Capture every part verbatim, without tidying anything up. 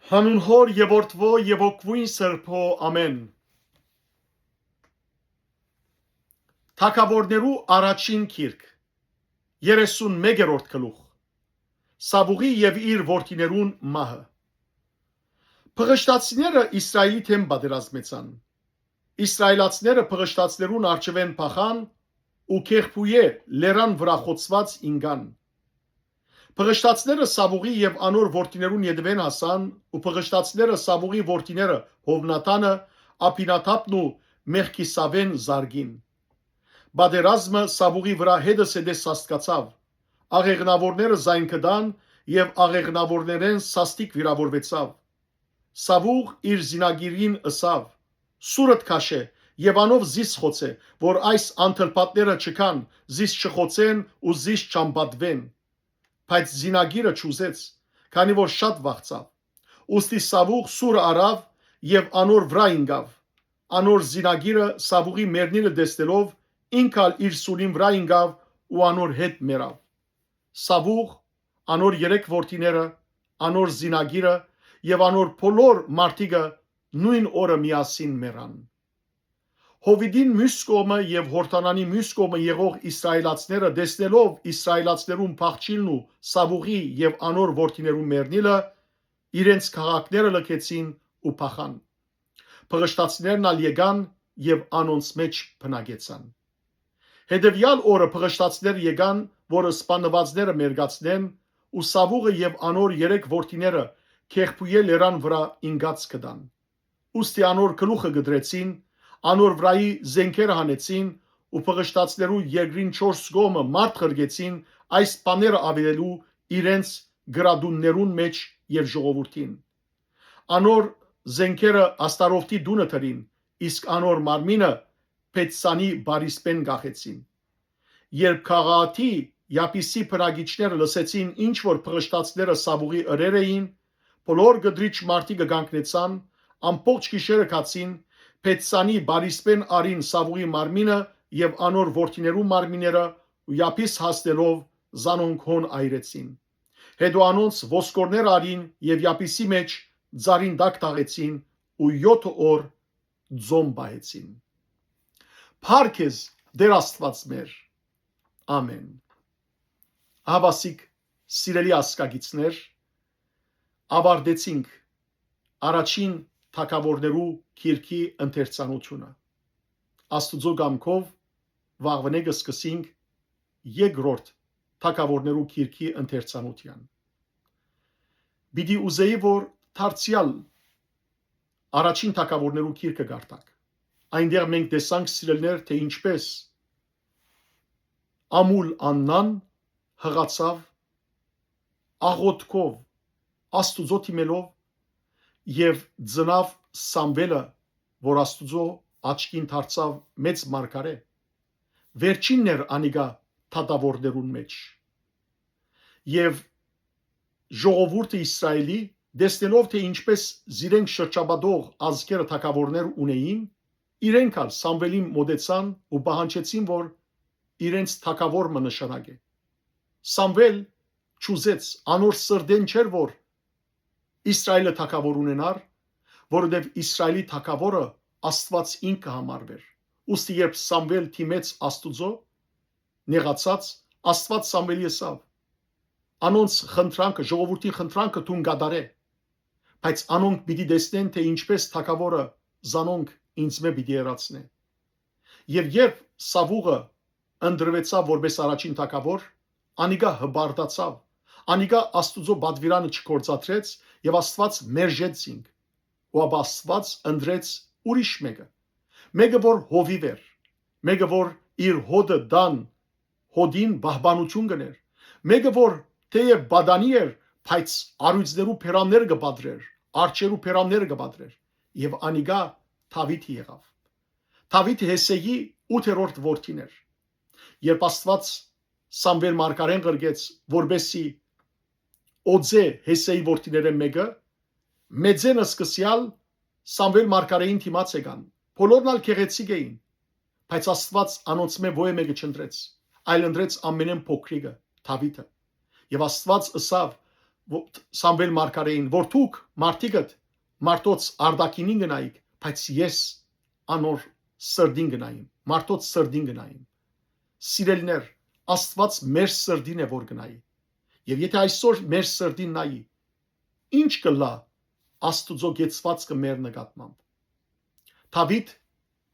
Հանուն Հօր եւ Որդւոյ եւ Հոգւոյն Սրբոյ, ամէն։ Թագաւորներու առաջին գիրք, երեսուն մեկերորդ գլուխ։ Սաւուղի եւ իր որդիներուն մահը։ Փղշտացիները Իսրայելի դէմ պատերազմեցան։ Իսրայելացիները փղշտացիներուն առջեւէն փախան ու Քեղբույէ լերան վրայ խոցուած ինկան։ Փղշտացիները Սաւուղի եւ անոր որդիներուն ետեւէն հասան ու փղշտացիները Սաւուղի որդիները Յովնաթանը, Աբինադաբն ու Մեղքիսավէն զարկին։ Պատերազմը Սաւուղի վրայ հետզհետէ սաստկացաւ։ Աղեղնաւորները զայն գտան եւ աղեղնաւորներէն սաստիկ վիրաւորուեցաւ։ Սաւուղ իր զինագիրին ըսաւ. «Սուրդ քաշէ եւ անով զիս խոցէ, որ այս անթլփատները չգան, զիս չխոցեն ու զիս չամպատուեն»։ Բայց զինագիրը չուզեց, քանի որ շատ վախցաւ։ Ուստի Սաւուղ սուրը առաւ եւ անոր վրայ ինկաւ։ Անոր զինագիրը Սաւուղի մեռնիլը տեսնելով, ինք ալ իր սուրին վրայ ինկաւ ու անոր հետ մեռաւ։ Սաւուղ, անոր երեք որդիները, անոր զինագիրը եւ անոր բոլոր մարդիկը նոյն օրը միասին մեռան։ Յովիտին միւս կողմը եւ Յորդանանի միւս կողմը եղող իսրայելացիները, տեսնելով իսրայելացիներուն փախչիլն ու Սաւուղի եւ անոր որդիներուն մեռնիլը, իրենց քաղաքները լքեցին ու փախան։ Փղշտացիներն ալ եկան եւ անոնց մէջ բնակեցան։ Հետեւեալ օրը փղշտացիներ եկան, որ սպաննուածները մերկացնեն, ու Սաւուղը եւ անոր երեք որդիները Քեղբույէ լերան վրայ ինկած գտան։ Ուստի անոր գլուխը կտրեցին, անոր վրայի զենքերը հանեցին ու փղշտացիներու երկրին չորս կողմը մարդ ղրկեցին այս բաները աւերելու իրենց գրատուններուն մէջ եւ ժողովուրդին։ Անոր զենքերը Աստարովթի տունը դրին, իսկ անոր մարմինը Փեթսանի բարիսպէն կախեցին։ Երբ քաղաքի Յապիսի բնակիչները լսեցին ինչ որ փղշտացիները Սաւուղի ըրեր էին, բոլոր կտրիչ մարդիկը կանգնեցան, ամբողջ գիշերը գացին, Փեթսանի բարիսպէն առին Սաւուղի մարմինը եւ անոր որդիներու մարմինները ու Յապիս հասնելով զանոնք հոն այրեցին։ Հետո անոնց ոսկորներ առին եւ Յապիսի մէջ ձարին տակ թաղեցին ու յոթ օր ձոմ պահեցին։ Փառք ես, Տեր Աստուած մեր։ Ամէն։ Ահավասիկ, սիրելի ազգագիցներ, աւարտեցինք առաջին թագաւորներու գիրքի ընթերցանութիւնը։ Աստուծոյ կամքով վաղուընէ կը սկսենք երկրորդ թագաւորներու գիրքի ընթերցանութեան։ Պիտի ուզէի, որ դարձեալ առաջին թագաւորներու գիրքը կարդաք։ Այնտեղ մենք տեսանք, սիրելիներ, թէ ինչպէս Ամուլ Աննան յղացաւ աղօթքով, Աստուծոյ դիմելով եւ ծնաւ Սամուէլը, որ Աստուծոյ աչքին դարձաւ մեծ մարգարէ։ Վերջինն էր անիկա թագաւորներուն մէջ։ Եւ ժողովուրդը Իսրայելի, տեսնելով թէ ինչպէս զիրենք շրջապատող ազգերը թագաւորներ ունէին, իրենք ալ Սամուէլին մօտեցան ու պահանջեցին, որ իրենց թագաւոր մը նշանակէ։ Սամուէլ չուզեց, անոր սրտէն չէր, որ Իսրայէլը թագաւոր ունենար, որովհետեւ Իսրայէլի թագաւորը Աստուած ինք կը համարուէր։ Ուստի երբ Սամուէլ դիմեց Աստուծոյ, նեղացած, Աստուած Սամուէլի ըսաւ. «Անոնց խնդրանքը, ժողովուրդին խնդրանքը դուն կատարէ, բայց անոնք պիտի տեսնեն, թէ ինչպէս թագաւորը զանոնք ինձմէ պիտի հեռացնէ»։ Եւ երբ Սաւուղը ընտրուեցաւ որպէս առաջին թագաւոր, անիկա հպարտացաւ, անիկա Աստուծոյ պատուիրանը չգործադրեց եւ Աստուած մերժեց զինք, ու ապա Աստուած ընտրեց ուրիշ մէկը, մէկը, որ հովիւ էր, մէկը, որ իր հոտը տան հոտին պահպանութիւն կ'ընէր, մէկը, որ թէեւ պատանի էր, բայց առոյծներու բերաններ կը պատրէր, արջերու բերաններ կը պատրէր, եւ անիկա Դաւիթ եղաւ։ Դաւիթ Յեսեի ութերորդ որդին էր։ Երբ Աստուած Սամուէլ մարգարէն ղրկեց, որպէսզի օծէ Յեսեի որդիներէն մէկը, մեծէնը սկսեալ Սամուէլ մարգարէին դիմաց եկան։ Բոլորն ալ գեղեցիկ էին, բայց Աստուած անոնցմէ ոյ մէկը չընտրեց, այլ ընտրեց ամենէն փոքրիկը՝ Դաւիթը։ Եւ Աստուած ըսաւ. ո-, Սամուէլ մարգարէին, որ դուք, մարդիկդ, մարդոց արտաքինին կը նայիք, բայց ես անոր սրտին կը նայեմ, մարդոց սրտին կը նայեմ։ Սիրելիներ, Աստուած մեր սրտին է որ կը նայի։ Եւ եթէ այսօր մեր սրտին նայի, ի՞նչ կ'ըլլայ Աստուծոյ կեցուածքը մեր նկատմամբ։ Դաւիթ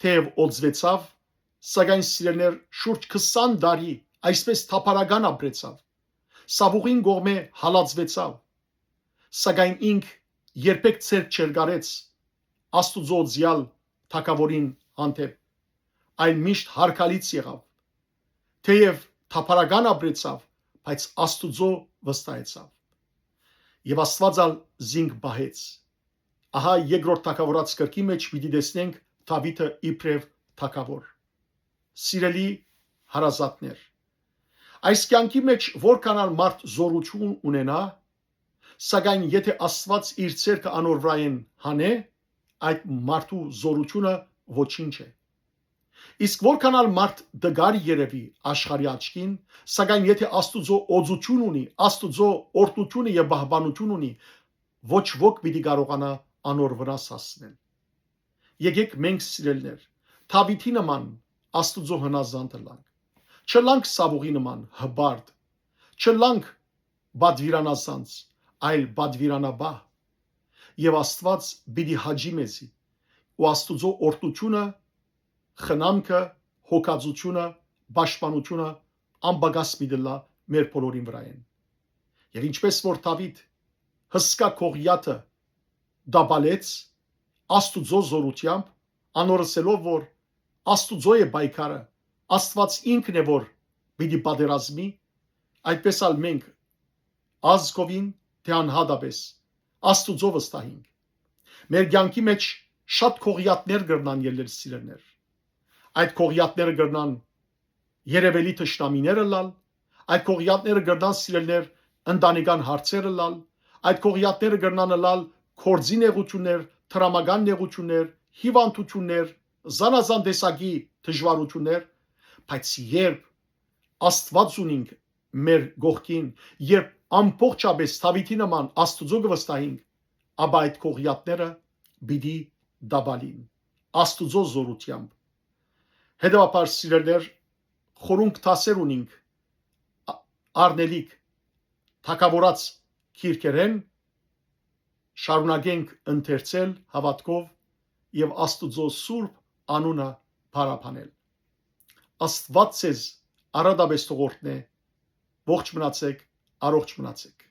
թէեւ օծուեցաւ, սակայն, սիրելիներ, շուրջ քսան տարի այսպէս թափառական ապրեցաւ, Սաւուղին կողմէ հալածուեցաւ, սակայն ինք երբեք ձեռք չերկարեց Աստուծոյ օծեալ թագաւորին հանդէպ, այլ միշտ յարգալից եղաւ։ Թէեւ թափառական ապրեցաւ, բայց Աստուծոյ վստահեցաւ։ Եւ Աստուած ալ զինք պահեց։ Ահա երկրորդ թագաւորաց գրքի մէջ պիտի տեսնենք Դաւիթը իբրեւ թագաւոր։ Սիրելի հարազատներ, այս կեանքի մէջ որքան ալ մարդ զօրութիւն ունենայ, սակայն եթէ Աստուած իր ձեռքը անոր վրայէն հանէ, այդ մարդու զօրութիւնը ոչինչ է։ Իսկ որքան ալ մարդ տկար երեւի աշխարհի աչքին, սակայն եթէ Աստուծոյ օծութիւն ունի, Աստուծոյ օրհնութիւնը եւ պահպանութիւն ունի, ոչ ոք պիտի կարողանայ անոր վնաս հասցնել։ Եկէք մենք, սիրելիներ, Դաւիթի նման Աստուծոյ հնազանդ ըլլանք։ Չըլլանք Սաւուղի նման հպարտ, չըլլանք պատուիրանազանց, այլ պատուիրանապահ։ Եւ Աստուած պիտի հաճի մեզի, ու Աստուծոյ օրհնութիւնը, խնամքը, հոգածութիւնը, պաշտպանութիւնը անպակաս պիտի ըլլայ մեր բոլորին վրայէն։ Եւ ինչպէս որ Դաւիթ հսկայ Գողիաթը տապալեց Աստուծոյ զօրութեամբ, անոր ըսելով որ Աստուծոյ է պայքարը, Աստուած ինքն է որ պիտի պատերազմի, այդպէս ալ մենք ազգովին թէ անհատապէս Աստուծոյ վստահինք։ Մեր կեանքի մէջ շատ Գողիաթներ կրնան ելլել, սիրելիներ։ Այդ Գողիաթները կրնան երեւելի թշնամիներ ըլլալ, այդ Գողիաթները կրնան, սիրելիներ, ընտանեկան հարցեր ըլլալ, այդ Գողիաթները կրնան ըլլալ գործի նեղութիւններ, դրամական նեղութիւններ, հիւանդութիւններ, զանազան տեսակի դժուարութիւններ, բայց երբ Աստուած ունինք մեր կողքին, երբ ամբողջապէս Դաւիթի նման Աստուծոյ կը վստահինք, ապա այդ Գողիաթները պիտի տապալին Աստուծոյ զօրութեամբ։ Հետեւաբար, սիրելիներ, խորունկ դասեր ունինք ա-, առնելիք թագաւորաց գիրքերէն, շարունակենք ընթերցել հաւատքով եւ Աստուծոյ սուրբ անունը փառաբանել։ Աստուած ձեզ առատապէս թող օրհնէ, ողջ մնացեք, առողջ մնացեք։